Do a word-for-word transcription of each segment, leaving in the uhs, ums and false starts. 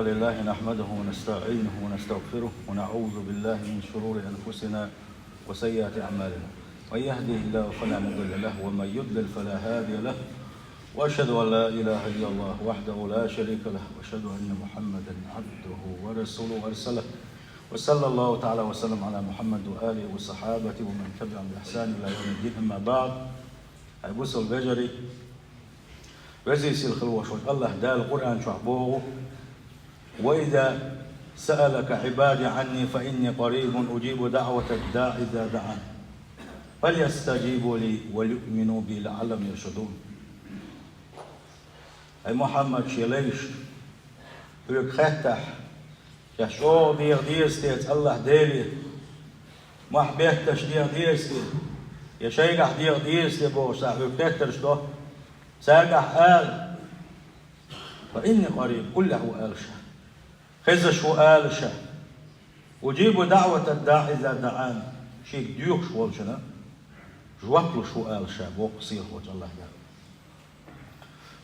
لله نحمده ونستعينه ونستغفره ونعوذ بالله من شرور أنفسنا وسيئات أعمالنا. من يهده الله فلا مضل له ومن يضلل فلا هادي له. وأشهد أن لا إله إلا الله وحده لا شريك له وأشهد أن محمدا عبده ورسوله أرسله. وصلى الله تعالى وسلم على محمد وآله وصحابته ومن تبعهم بإحسان إلى يوم الدين. أما بعد. Хьай бусалба вежарий, везий сийлахь волаш волчу АллахӀ Дала Къуръан чохь боху: وإذا سألك عبادي عني فإني قريب أجيب دعوة الداع إذا دعان فليستجيبوا لي وليؤمنوا بي لعلهم يرشدون. Ай Мухьаммад, шен лайш хьоьга хеттахь, шаьш чӀогӀа дегӀ деза те АллахӀ Деле, мохь бетташ дегӀ деза те, я шайгахь дегӀ деза те бохуш, ша хьоьга хеттарш до, цаьргахь ала: فإني قريب, уллехь ву ала ша, хезаш ву ала ша, أجيب دعوة الداع إذا دعان, шега доьхуш волчунна жоп луш ву ала ша, боху сийлахь волчу АллахӀ Дала.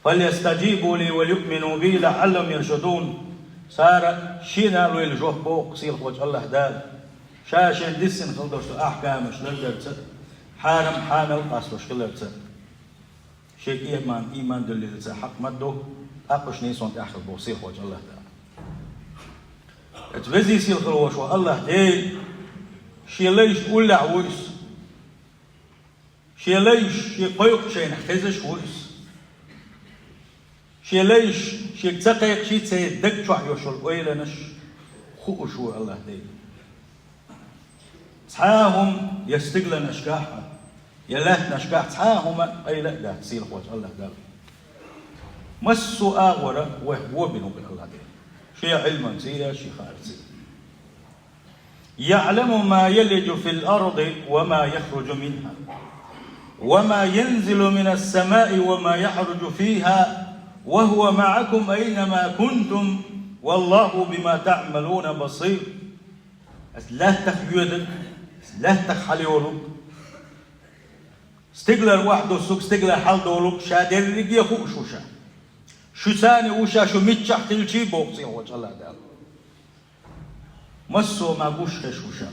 فليستجيبوا لي وليؤمنوا بي لعلهم يرشدون. Цара шена лойла жоп, боху сийлахь волчу АллахӀ Дала, ша шена диссина хила долуш долу ахкамаш лардарца а, хьарам-хьанал къасталуш хиларца а, шега ийман, ийман дуьллалца а хьакъ ма ду, тӀаккха уьш нийсонан тӀехь хила, боху сийлахь волчу АллахӀ Дала. Оцу везий сийлахь волуш волу АллахӀ Дела, шен лайш уллехь ву иза. Шен лайш шен кхойкху шайнах хезаш ву иза. Шен лайш шега ца кхайкхича, церан даг чохь йолуш йолу ойланаш хууш ву АллахӀ Дела. Цхьа а хӀума я стигланашкахь а, я лаьттанашкахь цхьа а хӀума къайла а дац сийлахь волчу АллахӀ Далла. Массо а агӀора вайх вон бина ву АллахӀ Дела, шен Ӏилманций а, шен хаарций а. يعلم ما يلج في الأرض وما يخرج منها وما ينزل من السماء وما يعرج فيها وهو معكم أينما كنتم والله بما تعملون بصير. Ас лаьттах йоьдург, ас лаьттах хьалайолург, стиглара охьадуссург, стиглара хьалдолург, ша дерриге а хууш ву ша. Шу царна ву ша, шу миччахь хилчий, боху сийлахь волчу АллахӀ Дала. Массо а ма гуш хезаш ву ша.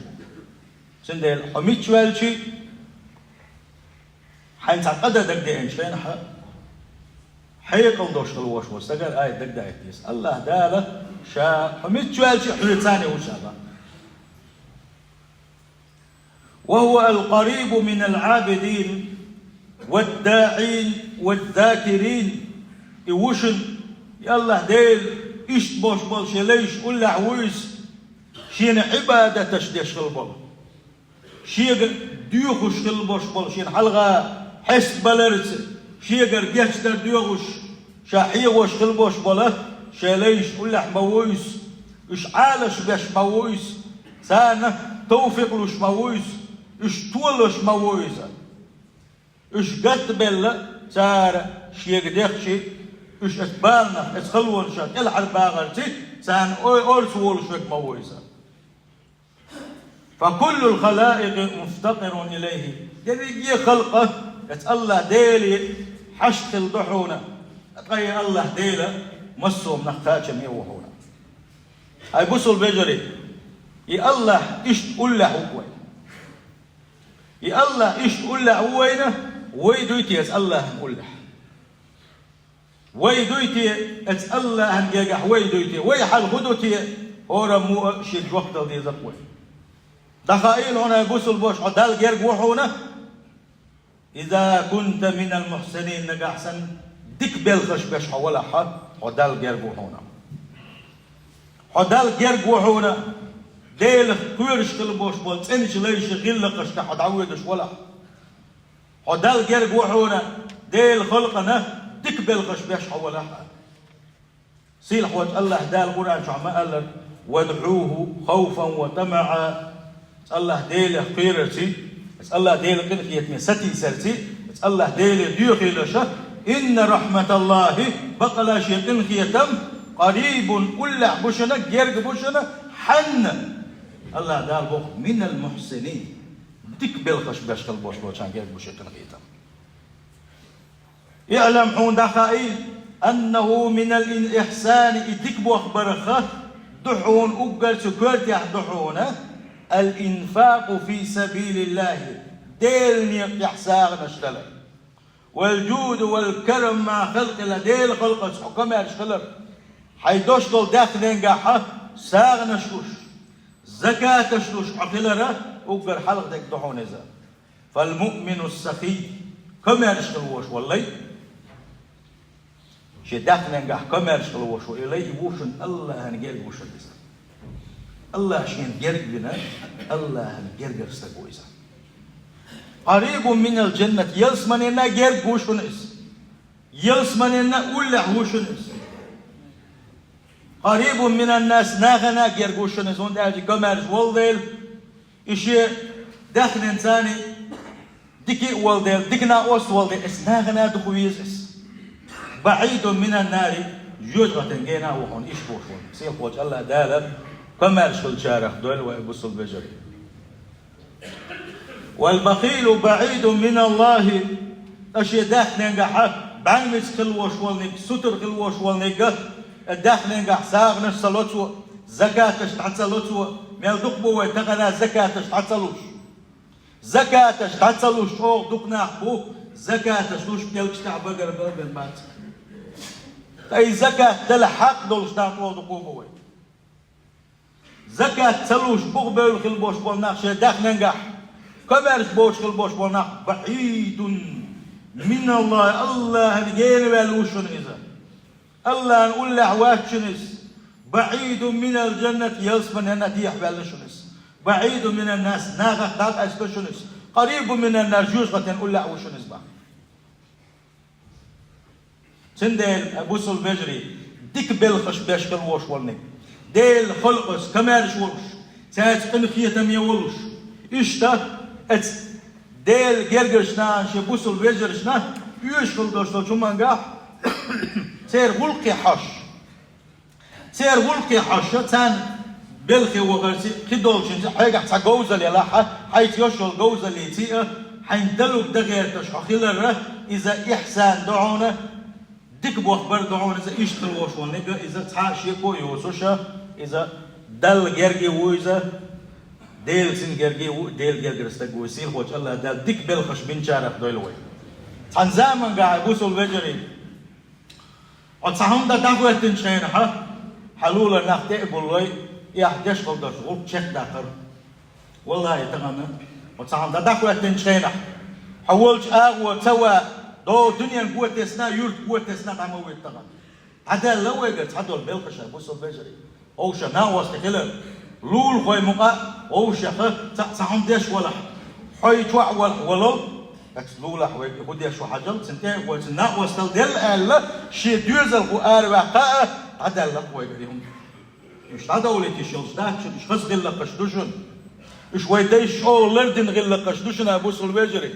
Цундела хьо мичча ваьлчий, хьайна цхьа къа дан дагадеанчу хенахь а, хьекъал долуш хила волуш волу стагана айхьа дагадаийта деза. АллахӀ Дала ша хьо мичча ваьлчий, хьоьца царна ву ша бан. وهو القريب من العابدين والداعين والذاكرين. И ву шуна, и АллахӀ Дела, иштта болуш болу шен лайш уллехь ву иза, шена Ӏибадаташ деш хила болу, шега доьхуш хила болуш болу, шена хьалха хьестабаларца, шегара гечдар доьхуш, ша хьехош хила болуш болу шен лайш уллехь ма ву иза, уьш Ӏалаш беш ма ву иза, царна тавфикъ луш ма ву иза, уьш толуш ма ву иза. Уьш гатбелла, цара шега дехчий, уьш оцу баланах, оцу халонашах кӀелхьарбахарций, царна ой орца волуш верг ма ву иза. فكل الخلائق مفتقر إليه. Дерриге а халкъ оцу АллахӀ Деле хьашт хила ду хьуна, ткъа и АллахӀ Дела массо а нах кхачаме а ву хьуна. Хьай бусалба вежарий, и АллахӀ иштта уллехь ву вай. И АллахӀ иштта уллехь ву вайна, вай дуй те оцу АллахӀан уллехь? Вай дуй те, оцу АллахӀан гергахь вай дуй те, вай хьал хӀун ду те, хӀораммо а шега жоп дала деза-кх вай. ДӀахаийла хьуна, хьай бусалба ваша, хьо Далла герга ву хьуна, إذا كنت من المحسنين, нагахь санна дика белхаш беш хьо валахь, хьо Далла герга ву хьуна. Хьо Далла герга ву хьуна, Делах кхоьруш хила болуш болу цӀеначу лайшан гӀиллакхашкахь хьо дӀавоьдуш валахь. Хьо Далла герга ву хьуна, Делан халкъана дика белхаш беш хьо валахь. Сийлахь волчу АллахӀ Дала Къуръан чохь ма-аллара: وادعوه خوفا وطمعا. Оцу АллахӀ Делах кхерарций, оцу АллахӀ Делан къинхетаме сатийсарций, оцу АллахӀ Деле доьхийла ша, إن رحمة الله, бакъала шен къинхетам, قريب, уллехь бу шуна, герга бу шуна, хьанна? АллахӀ Дала боху: من المحسنين, дика белхаш беш хила болуш болчарна герга бу шен къинхетам. اعلم, хьуна дӀахаийла, أنه من الإحسان, и дика бохбарах ду хьона, уггар цу коьртехь ду хьона, الإنفاق في سبيل الله, Делан некъа тӀехь сагӀанаш дала. والجود والكرم مع خلق الله, Делан халкъаца хьо комаьрша хилар. Хьайн дош долу даьхненгахь сагӀанаш луш, закаташ луш хьо хилар, уггар хьалха дерг ду хьуна иза. فالمؤمن السخي, комаьрша хила волуш волу лай, шен даьхненгахь комаьрша хила волуш волу и лай, и ву шуна АллахӀана герга ву шуна иза. АллахӀа шена герга вина, АллахӀана гергара стаг ву иза. قريب من الجنة, ялсаманенна герга ву шуна иза. Ялсаманенна уллехь ву шуна иза. قريب من الناس, нахана герга ву шуна иза, хӀунда аьлча комаьрша волу дела, и шен даьхненца дика а волу дела, дика накъост волу дела, иза нахана дукха веза иза. بعيد من النار, жоьжахатин гена а ву хьуна, иштта ву хьуна. Сийлахьчу АллахӀ Дала комаьрша хиллачарах дойла вай, бусалба вежарий. والبخيل بعيد من الله, ткъа шен даьхненгахь бӀаьрмеца хила волуш волниг, сутара хила волуш волниг, даьхненгахь сагӀанаш ца ло цо, закаташ дӀа ца ло цо, мел дукха бу вай тахана закаташ дӀа ца луш. Закаташ дӀа ца луш чӀогӀа дукха нах бу, закаташ луш пӀелгаш тӀехь багара белбен бац. Ткъа и закат дала хьакъ долуш нах чӀогӀа дукха бу вай. Закат ца луш, бух бевлла хила бош болу нах шен даьхненгахь, комаьрша боцуш хила бош болу нах, بعيد من الله, АллахӀана гена ваьлла ву шуна иза. АллахӀана уллехь вац шуна иза. بعيد من الجنة, ялсаманенна дехьа ваьлла шуна иза. بعيد من الناس, нахах дӀакъаьста шуна иза. قريب من النار, жоьжахатин уллехь ву шуна иза бах. Цундела, бусалба вежарий, дика белхаш беш хила волуш волниг, Делан халкъаца комаьрша волуш, цаьрца къинхетаме волуш, иштта оцу Делан гергарчу нахана, шен бусалба вежаршна оьшуш хила долуш долчу хӀумангахь, церан гӀуллакхе хьожуш, церан гӀуллакхе хьожуш, царна белхе вахарций, кхидолчуьнций хьоьгахь цхьа говзалла ялахь а, хьайца йолуш йолу говзаллиций а, хьайна далург дан гӀерташ хьо хилар, иза ихьсан ду хьуна, дика бохбар ду хьуна иза, иштта хила волуш волниг, иза цхьа а шеко а йоцуш, иза Далла герга ву иза, Делан цуьнан герга ву, Делан гергара стаг ву, сийлахьчу АллахӀ Дала дика белхаш бинчарах дойла вай. Цхьана замангахь, бусалба вежарий, хьо цхьа хӀума дан дӀахӀоьттинчу хенахь, хьан лулара нах тӀе а гуллой, и ахь деш хила долуш гӀуллакх чекхдаккхар. ВаллахӀи, тахана хьо цхьа хӀума дан дӀахӀоьттинчу хенахь, хьо волчу агӀор ца ван, догӀу дуьненан го тесна, юьртан го тесна дӀа ма вуьйту тахана. ДӀадаьлла вайгара цхьадолу белхаш, бусалба вежарий. Вовшах накъостий хилар, лулахой мукъа а вовшах цхьа, цхьа хӀума деш валахь, хьо чохь валахь валал, оцу лулахь вайга хӀун деш ву хьажал, цуьнан тӀе а гӀой, цуьнан накъосталла делла аьлла, шен доьзалхо араваьккха а, дӀадаьлла вайгара и хӀума. Уьш дӀадовлийта йиш йолуш дац шуна, уьш хаза гӀиллакхаш ду шуна. Уьш вайн дайша чӀогӀа лардина гӀиллакхаш ду шуна, бусалба вежарий.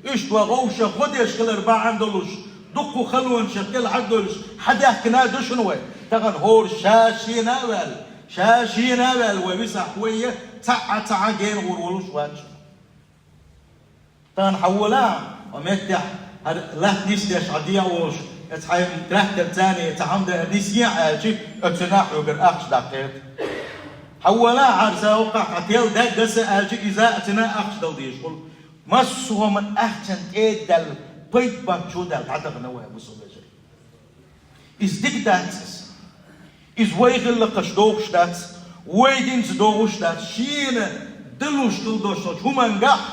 Иштта ван вовшах гӀо деш хилар бахьана долуш, дуккха халонашах кӀел хьаддойлуш, хьадаьхкина а ду шуна вай. Тахана хӀора ша шена а ваьлла, ша шена а ваьлла вай висахь вай, цхьа а, цхьа а гена гӀур волуш вац. Тахана хьан волахь, хьо меттехь, хӀара латта нисдеш хьан дегӀ волуш, оцу хьайн тракторца цхьа хӀума дан нисъе аьлчи, оцу нах хьоьгара ахча даккхийта. Хьан волахь, хӀара сан хӀокхахь хьан тел даьггаса аьлчи, иза а цуьнан ахча дала дезаш хуьлу. Массо а хӀуманан ахчанан тӀе а даьлла, пайда баккхачо а даьлла дӀатахана вай, бусалба вежарий. Иза дика дац иза. Иза вай гӀиллакхаш дохуш дац, вай динца дохуш дац, шена далуш хила долуш долчу хӀумангахь,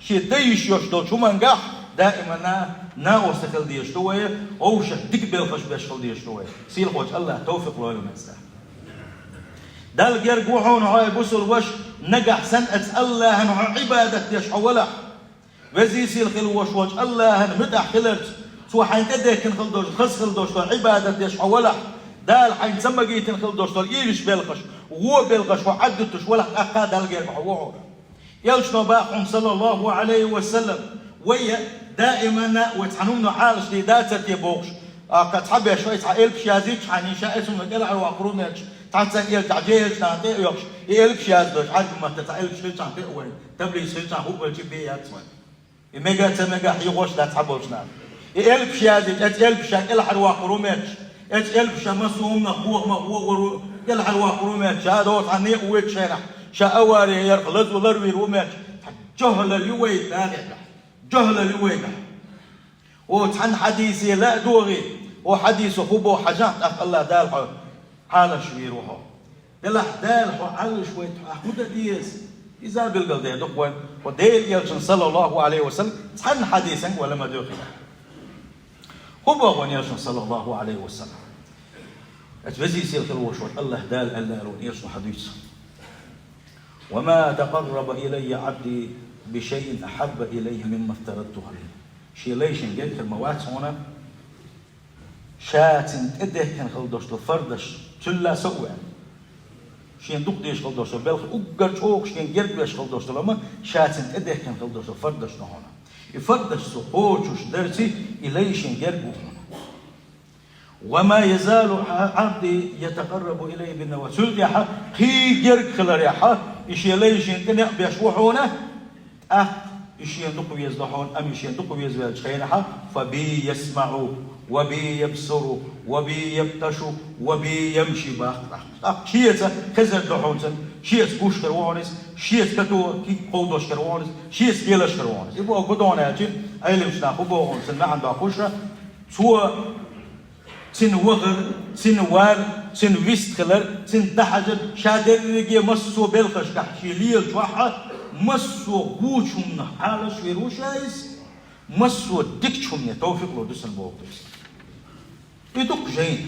шен дайша йолуш долчу хӀумангахь, даимана накъостий хила дезаш ду вай, вовшах дика белхаш беш хила дезаш ду вай. Сийлахьчу АллахӀа тавфикъ лойла вайна. Далла герга ву хьуна хьо, бусалба ваша, нагахь санна оцу АллахӀана хьо Ӏибадат деш хьо валахь, везий сийлахь хила волуш волчу АллахӀана муьтӀахь хиларца, Цо хьайна тӀедехкина хила долуш, хаза хила долуш долу Ӏибадат деш хьо валахь, Дала хьайна ца магийтина хила долуш долу ийрчу белхаш, вон белхаш хьо Ӏаддуьтуш валахь, тӀаккха Далла герга хьо ву хьуна. Элчано боху хьуна, саллаллаху Ӏалайхи ва саллам, вай даимана вай цхьана хӀумано Ӏалашдийр дацара те бохуш, а, кхин цхьа беш вай цхьа элпаш язйича хьайна, ша эсуна кӀелхьарваккхур ву моьттуш, цхьацца элча дӀа жеелча нахана тӀе а йохуш, и элпаш яздойш, Ӏаьрбийн маттахь цхьа элпаш хилчахьана тӀе а вайна, таблица хилчахьана хӀуъа велча бен яц вайна. И мега а ца мега а хьехош дац цхьаболчу наха. И элпаш язйича, эцу элпаша кӀелхьарваккхар ву моьттуш, эцу элпаша массо а хӀуманах бохамах вогӀур ву, кӀелхьарваккхар ву моьттуш, ша доцу хьан некъа воьдуш шайнахь, ша авари ярх, лазо ларвийр ву моьттуш, цхьа жохӀалалла ю вай дагӀехь, жохӀалалла ю вайгахь. О, цхьана хьадисе ла а догӀий, о, хьадисо хӀун боху хьажахь, тӀаккха АллахӀ Дала хьо Ӏалашвийр ву хьо. Делахь Дала хьо Ӏалашвайта хьо хӀун дан деза? Иза билгал дер ду-кх вайна, хьо Делан Элчан, саллаллаху Ӏалайхи ва саллам, цхьана хьадисанга вала ма дуьйхина. ХӀун боху вайн Элчано, саллаллаху Ӏалайхи ва саллам? Аса везий сийлахь хила волуш волчу АллахӀ Дала аьлла ала вайн Элчано хьадуьйцу: «وما تقرب إلي عبدي بشيء أحب إلي مما افترضته عليه». Шен лай шен герга хир ма вац хьуна, ша цунна тӀедехкина хила долуш долу фардаш цуьлла со а веана. Шен дукха дезаш хила долуш долу белхан уггар чӀогӀа шен герга веш хила долуш долу, амма ша цунна тӀедехкина хила долуш долу фардаш ду хьуна. И фардаш со кхочуш дарций, и лай шен герга ву хьуна. «وما يزال عبدي يتقرب إلي بالنوافل». Цул тӀаьхьа кхин герга хиларехьа, и шен лай шен тӀе некъ беш ву хьуна, тӀаккха и шена дукха веза ду хьуна, амма и шена дукха веза ваьллачу хенахьа, «فبي يسمع وبي يبصر وبي يبطش وبي يمشي» боху тӀаккха. ТӀаккха шеца хезар ду хьуна цунна, шеца гуш хир ву хьуна иза, шеца катоха кховдош хир ву хьуна иза, шеца лелаш хир ву хьуна иза. И боху гу догӀна аьлчи, Ӏеламнаха хӀун боху хьуна цунна маьӀна дохуша, цо Цуьнан вахар, цуьнан вар, цуьнан вистхилар, цуьнан дӀахьажар, ша дерриге массо а белхашкахь шен лелачохь а, массо а вочу хӀуманах Ӏалашвийр ву ша иза, массо а дикачу хӀумане товфикъ лур ду цунна боху иза. И ду-кх жайна.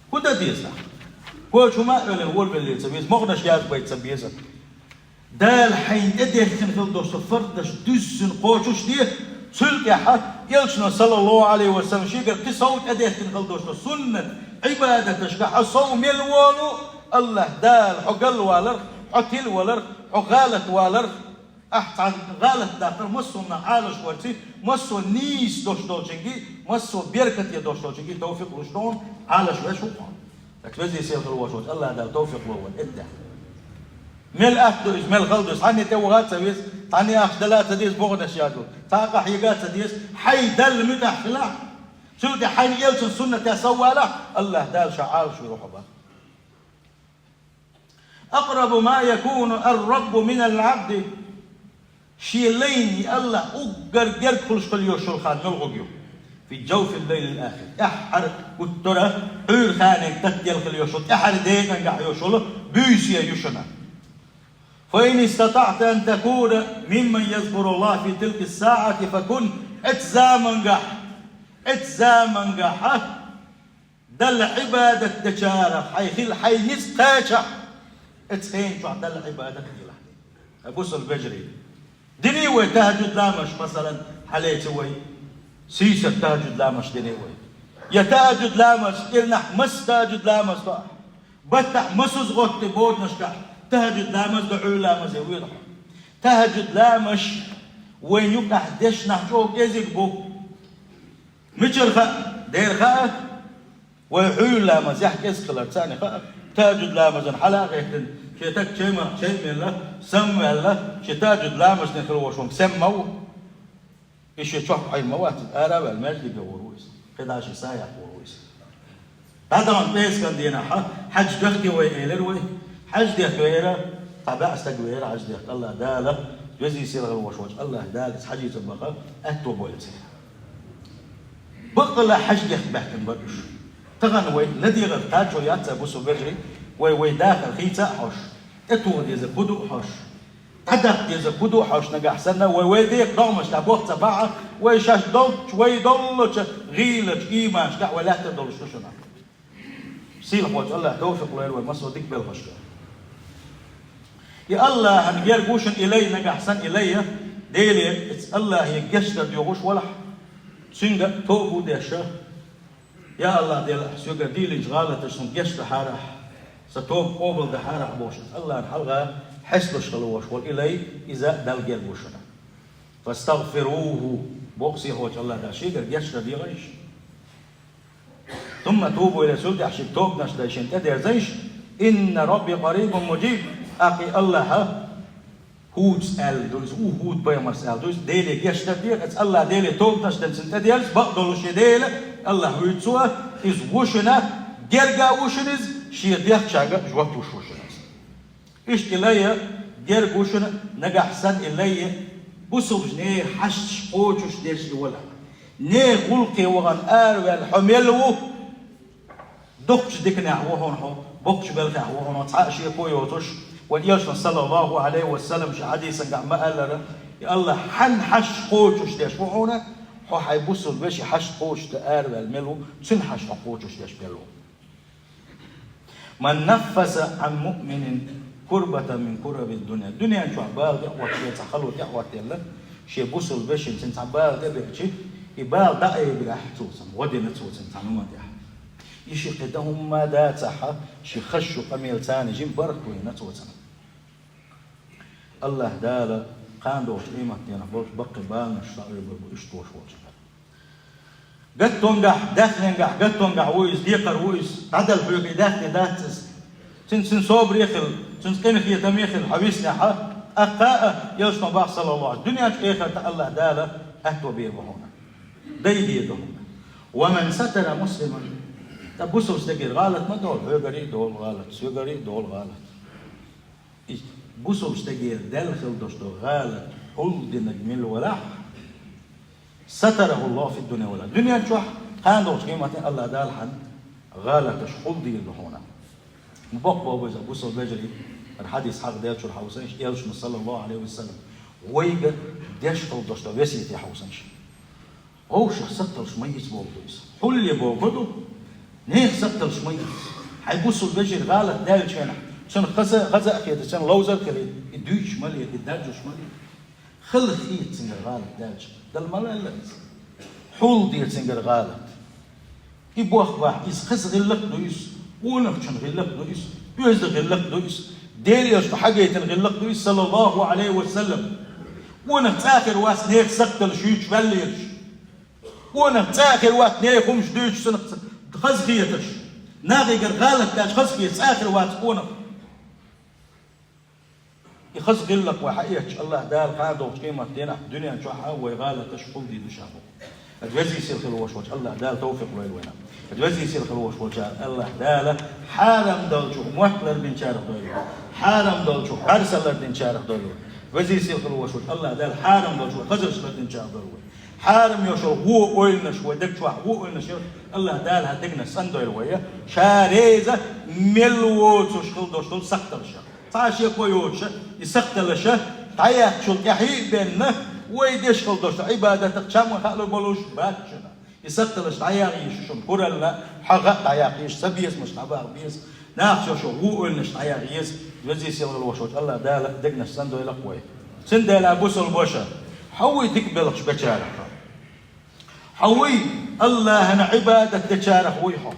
ХӀун дан деза тӀаккха? Кхочуш хӀума а оьллина, волавеллий ца веза, могӀанаш язбайта ца беза. Дала хьайна тӀедехкина хила долуш долу фардаш дуьззина кхочуш де, цул тӀаьхьа Элчано, саллаллаху Ӏалайхи ва саллам, шегара кхин сов тӀедехкина хила долуш долу суннат Ӏибадаташкахь хьо сов мел волу, АллахӀ Дала хьо галваларх, хьо тилаваларх, хьо гӀалатваларх, ахь цхьа гӀалат даккхар массо а хӀуманах Ӏалашварций, массо а нийса долуш долчуьнга, массо а беркате долуш долчуьнга товфикъ луш долу Ӏалашвеш ву хьо. Так везий сийлахь хила волуш волчу АллахӀ Дала товфикъ ло вайна, эдда. Мел атта ду иза, мел хала ду иза, цхьанне тӀе ваха а ца веза, цхьанне ахча дала а ца деза, могӀанаш язбо, цхьа къахьега а ца деза, хьайн Далла муьтӀахь хилахь, цул тӀе хьайна Элчан суннатехь соввалахь, АллахӀ Дала ша Ӏалашвийр ву хьо боху. «أقرب ما يكون الرب من العبد». Шен лайна и АллахӀ уггар герга хуьлуш хила йолуш йолу хан муьлхарг ю? «في جوف الليل الآخر». ТӀаьххьара гуттара а, Ӏуьйра ханиг тӀедиллина хила йолуш йолу, тӀаьххьара декъангахь йолуш йолу буьйса ю шуна. «فإن استطعت أن تكون ممن يذكر الله في تلك الساعة فكن». Эцу замангахь, эцу замангахь а Далла Ӏибадат дечарах хьайн хила, хьайн ницкъ кхачахь, эцу хенан чохь Далла Ӏибадат делахь. Ай бусалба вежарий, динний вай тахӀажуд ламазаш, масалан, хьалеца вай, сийсара тахӀажуд ламазаш динний вай. Я тахӀажуд ламазаш, кӀирнахь масса тахӀажуд ламаз до ахь? Баттахь масаза гӀоттий боданашкахь тахӀажуд ламаз до, Ӏуьйра ламазе воьду хьо. ТахӀажуд ламазаш вайн юкъахь дешнахь чӀогӀа кӀезиг бу. Мичара хаьа, дера хаьа, вай Ӏуьйра ламазехь кӀезиг хилар царна хаьа, тахӀажуд ламазан хьала а гӀеттина, шен таг чай ма-, чай а мелла, самаваьлла, шен тахӀажуд ламазан хила волуш ван сема ма ву. И шен чохь Ӏийна ма вац, ара а ваьлла, маьждиге гӀур ву иза, кхидӀа шен са яккха гӀур ву иза. ДӀадаханчу пӀераскан дийнахь хьаьж дехке вай элира вай. Хьаьж дехка веара, цхьа бӀе стаг веара хьаьж дехка. АллахӀ Дала, везий сийлахь хила волуш волчу АллахӀ Дала иза хьаьжцӀа баха аьтто бойла церан. Баккъалла хьаьж дехка баьхкина бара уьш. Тахана вай ладегӀарг кхачо яц, ай бусалба вежарий, вай, вай дахар хийца а хьожуш, тӀетоха дезарг хӀун ду а хьожуш, дӀадаккха дезарг хӀун ду а хьожуш нагахь санна, вай, вай декъа догӀмашкахь боху ца бахьа, вай шаьш долчу, вай доллучу гӀийлачу ийманашкахь вай лаьттар долуш ду шуна. Сийлахь волчу АллахӀа товфикъ лойла вай массо а дика белхашка. И АллахӀан герга ву шуна и лай, нагахь санна и лай, Деле, эцу АллахӀе гечдар доьхуш валахь, цуьнга а тоба а деш, я АллахӀ Дела, соьгара дийлинчу гӀалаташ суна гечдахьара ахь, сан тоба къобалдахьара ахь бохуш, АллахӀан хьалха хьесталуш хила волуш волу и лай, иза Далла герга ву шуна. «فاستغفروه», боху сийлахь волчу АллахӀа, шегара гечдар дехийша. «ثم توبوا إليه», цул тӀаьхьа шига тобанаш дай шен тӀедерзийша, «إن ربي قريب مجيب», тӀаккха и АллахӀ ХӀуд аьлла ду иза, у ХӀуд пайхамара аьлла ду иза, Деле гешт дар дера, иза АллахӀ Деле тобанаш дан цунна тӀедерза, бакъдолуш я Дела, АллахӀ вуьйцу, иза ву шуна, герга ву шуна иза, шен дехчарга жоп луш ву шуна иза. Иштта и лай герга ву шуна, нагахь санна и лай бусулба нехан хьашташ кхочуш деш и валахь. Нехан гӀуллакхе вахана араваьлла хьо мел ву, дукхачу диканехь ву хьуна хьо, боккхачу белхехь ву хьуна хьо, цхьа а шеко йоцуш, вайн Элчано, саллаллахӀу Ӏалайхи ва саллам, шен хьадисангахь ма-аллара, и АллахӀ хьан хьашташ кхочуш деш ву хьуна, хьо хьайн бусулба вешин хьашташ кхочуш дан араваьлла мел ву, цуьнан хьашташ хьо кхочуш деш мел ву. «Ман наффаса Ӏан муъминин курбатан мин кураби дунья». Дуьнен чохь бала тӀе а хӀоттаелла, цхьа хало тӀе а хӀоттаелла, шен бусулба вешин цуьнан цхьа бала тӀе а беачи, и бала дӀа а айбина ахь цо цунна, гӀо дина цо цунна цхьа нуман тӀехь. И ши кхин дан хӀумма дацахь, ши хазачу къамелаца жима баркалла йина цо цунна. АллахӀ Дала кхана догӀучу къематдийнахь болчу баккхий баланаш схьаоьбур бу иштта волуш волчу. Гаттонгахь, даьхненгахь, гаттонгахь ву иза, декхар ву иза, дӀадала хьоьга и даьхне дац иза. Цуьнан, цуьнан собаре хила, цуьнца къинхетаме хила хьо виснехь, тӀаккха а, Элчано боху, саллаллахӀу Ӏалайхи, дуьнен чу, эхартахь АллахӀ Дала аьтто бийр бу хьуна. Дай дийр ду хьуна. «Ва ман сатара муслиман». Ткъа бусулба стегера гӀалат ма долу, хьоьгара а долу гӀалат, соьгара а долу гӀалат. И бусулба стегера даьлла хила долуш долу гӀалат хьулдинарг мила валахь, «сатарахӀу ЛлахӀу фид дунья вал ахӀра». Дуьнен чохь, кхана долчу къематдийнахь АллахӀ Дала хьан гӀалаташ хьулдийр ду хьуна. Боккха боху иза, бусулба вежарий, хӀара хьадис хьахаделлачуьра хьовсийша, Элчано, саллаллахӀу Ӏалайхи ва саллам, вайга деш хила долуш долу весете хьовсийша. Вовшах саталш ма йиц боху иза. Хьулле боху ду, нехан саталш ма йиц. Хьайн бусулба вежарий гӀалат даьллачу хенахь, цунна хаза, хаза а хета, цунна ловзар а хилийта, и дуьйцуш ма ле, и даржош ма ле. Хала хета цуьнгара гӀалат даьлча, Дала ма ваьлла иза. Хьулде цуьнгара гӀалат. И бохбахь, иза хаза гӀиллакх а ду иза, къонахчун гӀиллакх а ду иза, оьзда гӀиллакх а ду иза, Делан Элчано хьагайтина гӀиллакх а ду иза, саллаллахӀу Ӏалайхи ва саллам. Къонах цкъа а хир вац нехан саталш юьйцуш ваьллераш. Къонах цкъа а хир вац нехан хӀумаш дуьйцуш цунах хазахеташ. Нахигара гӀалат даьлча хазахета цкъа а хир вац къонах. И хаза гӀиллакх вай хьаэцча, АллахӀ Дала кхана долчу къематдийнахь дуьнен чохь а вай гӀалаташ хьулдийр ду ша боху. Аса везий сийлахь хила волуш волчу АллахӀ Дала тавфикъ лойла вайна. Аса везий сийлахь хила волуш волчу АллахӀ Дала хьарам долчух мотт лардинчарах дойла вай. Хьарам долчух бӀаьрса лардинчарах дойла вай. Везий сийлахь хила волуш волчу АллахӀ Дала хьарам долчух хазарш лардинчарах дойла вай. Хьарам йолуш йолу вон ойланаш вай даг чохь, вон ойланаш йолу АллахӀ Дала хьан дегнаш цӀандойла вай. Ша реза мел воцуш хила долуш долу сакхталлаш. Цхьа а шеко йоцуш, и сакхталлаш дӀаяьккхачул тӀаьхьа а бенна, вай деш хила долуш долу Ӏибадатах чам хаалур болуш бац шуна. И сакхталлаш дӀаяхьа еза шуна куралла, хьагӀ а дӀаяхьа еза, сан безамаш дӀабаха беза, нахаца йолуш йолу вон ойланаш дӀаяхьа еза, везий сийлахь хила волуш волчу АллахӀ Дала дегнаш цӀандойла вай. Цундела, бусулба ваша, хьо вуй дика белхаш бечарах? Хьо вуй АллахӀана Ӏибадат дечарах вуй хьо?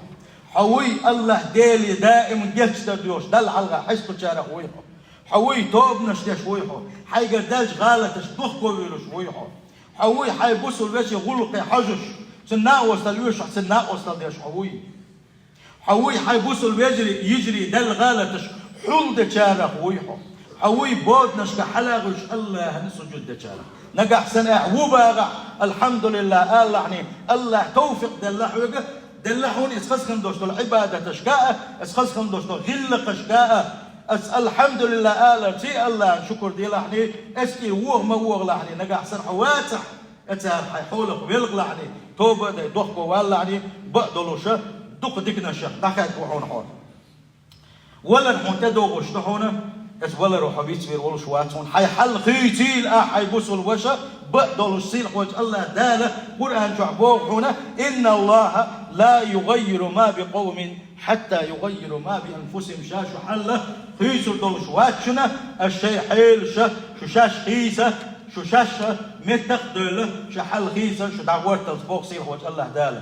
Хьо вуй АллахӀ Деле даим гечдар доьхуш, Далла хьалха хьестачарах вуй хьо? Хьо вуй тобанаш деш вуй хьо? Хьайгара даьллачу гӀалаташ дохковуьйлуш вуй хьо? Хьо вуй хьайн бусулба вешин гӀуллакхе хьожуш, цуьнан накъосталла оьшуш, цуьнан накъосталла деш хьо вуй? Хьо вуй хьайн бусулба вежарий, йижарий даьлла гӀалаташ хьулдечарах вуй хьо? Хьо вуй боданашка хьалагӀуьйш АллахӀана сужуд дечарах? Нагахь санна ахь ву бахахь, «АлхьамдулиллахӀ» алалахьний, АллахӀа тавфикъ делла хьоьга, делла хьуна иза хаза хила долуш долу Ӏибадаташка а, иза хаза хила долуш долу гӀиллакхашка а, аса «АлхьамдулиллахӀ» аларций, АллахӀана шукур делахьний, аса и вогӀу ма вогӀалахьний, нагахь санна хьо вацахь, Эцара хьайн хьолах велхалахьний, тоба а дай, дохко валалахьний, бакъдолуша дукха диканашах дӀахаьдда ву хьуна хьо. Валар хьуна тӀедогӀуш ду хьуна, эца валаро хьо вицвер волуш вац хьуна. Хьайн хьал хийцийла ахь, хьайн бусулба ваша, бакъдолуш сийлахь волчу АллахӀ Дала Къуръан чохь боху хьуна: «Инна АллахӀа ла югаййиру ма би къавмин хьатта югаййиру ма би анфусихим». Ша шу хьал хийцур долуш вац шуна, аса шайн хьелаша шу шаьш хийца, шу шаьш меттах а девлла, шу хьал хийца, шу дӀагӀорталц боху сийлахь волчу АллахӀ Дала.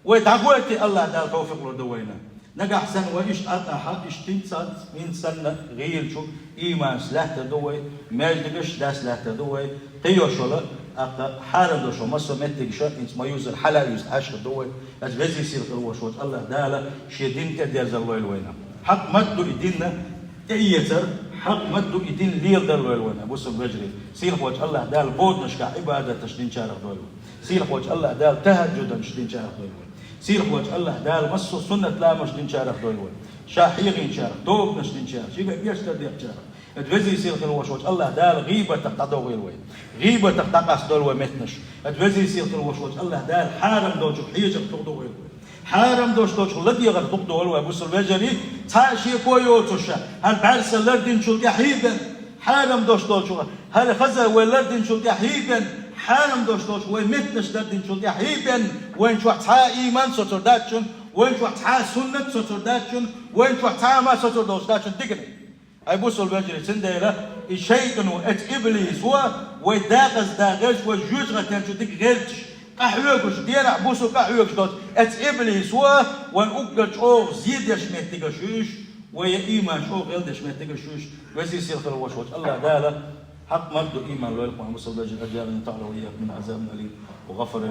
Вай дӀагӀорте АллахӀ Дала тавфикъ лур ду вайна. Нагахь санна вай иштта Ӏа тӀехьа, иштта хӀинца, хӀинца санна гӀийлачу ийманца лаьттар ду вай, маьждигаш дас лаьттар ду вай, кхийош йолу, аккха хьарам долуш йолу массо а меттигаш, хӀинца ма юззара хьала а юьзна Ӏаш хир ду вай. Аса везий сийлахь хила волуш волчу АллахӀ Дала шен дин тӀе дерзар лойла вайна. Хьакъ ма-дду и дин, ТӀеэцар хьакъ ма ду, и дин леладар лойла вайна, бусалба вежарий. Сийлахьволча АллахӀ Дала боданашка Ӏибадаташ динчарах дойла вай. Сийлахьволча АллахӀ Дала тахӀаджудаш динчарах дойла вай. Сийлахьволча АллахӀ Дала массо суннат ламазаш динчарах дойла вай. Ша хьехинчарах, тобанаш динчарах, шийга гешт дар дехачарах. Эт везий сийлахь хила волаш волча АллахӀ Дала гӀийбатах дӀадохийла вай. ГӀийбатах дӀакъастадойла вай меттанаш. Эт везий сийлахь хила волаш волча АллахӀ Дала хьарам долчух хьежарах дукха дохийла вай. Хьарам дош долчух ладегӀарах дукха дохийла вай, бусалба вежарий, цхьа шеко йоцуш, хӀара бӀаьрса лардинчул тӀехьа хьийбен, хьарам дош долчух, хӀара хаза вай лардинчул тӀехьа хьийбен, хьарам дош долчух вай меттанаш лардинчул тӀехьа хьийбен, вайна чохь цхьа а иман соцур дац шун, вайна чохь цхьа а суннат соцур дац шун, вайна чохь цхьа а ма соцур долуш дац шун диканиг. Ай, бусалба вежарий, цундела и шайтӀано, эца иблисо вай декъаза дагӀаш, вай жоьжахатен чу дика гӀерташ, къахьоьгуш, дийнахь-бусу къахьоьгуш доцу эца иблисо вайн уггар чӀогӀа зе деш меттигаш ю уьш, вай я иман чӀогӀа гӀелдеш меттигаш ю уьш. Везий сийлахь хила волаш волча АллахӀ Дала хьакъ ма ду, иман лойла вайна, бусалба вежарий, أجارني تعالى وإياكم من عذاب أليم وغفر لي